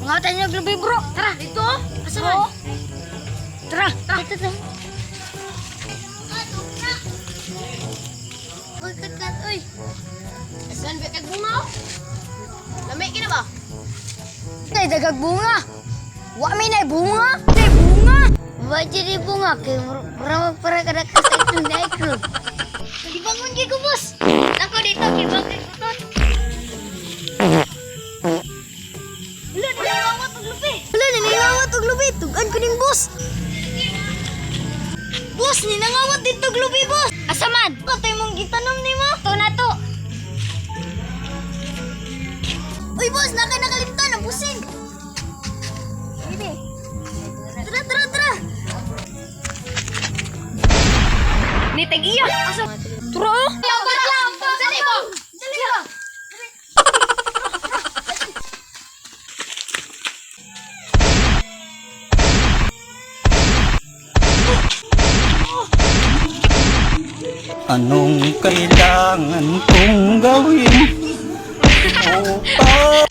Mga tayo naglubi, bro. Tara, dito. Asa man? Tara, tara. Tara, tara. Uy, kat, kat, uy. Daghan ba kag bunga? Oh? Lami kina ba? Nay, dagag bunga. Wa may nay bunga. Nay bunga. Wa diri bunga kay mura para kada ka sa itong naikro. Kalibangon gyud ko, boss. Nako dito kay bangkay kutot. Wala, nilingawat og lubi. Wala, nilingawat og lubi. Tugan ko ning boss. Boss, ninangawat dito og lubi, boss. Asa man? Katay mong gitanom nimo. To na to. Uy, boss, naka nakalimtan ang busing. Ini. Tara, tara, tara. Ni tag iya. Asa? Tara. Oh. Lambat, lambat. Dali ba? Dali ba? Anong kailangan kong gawin upang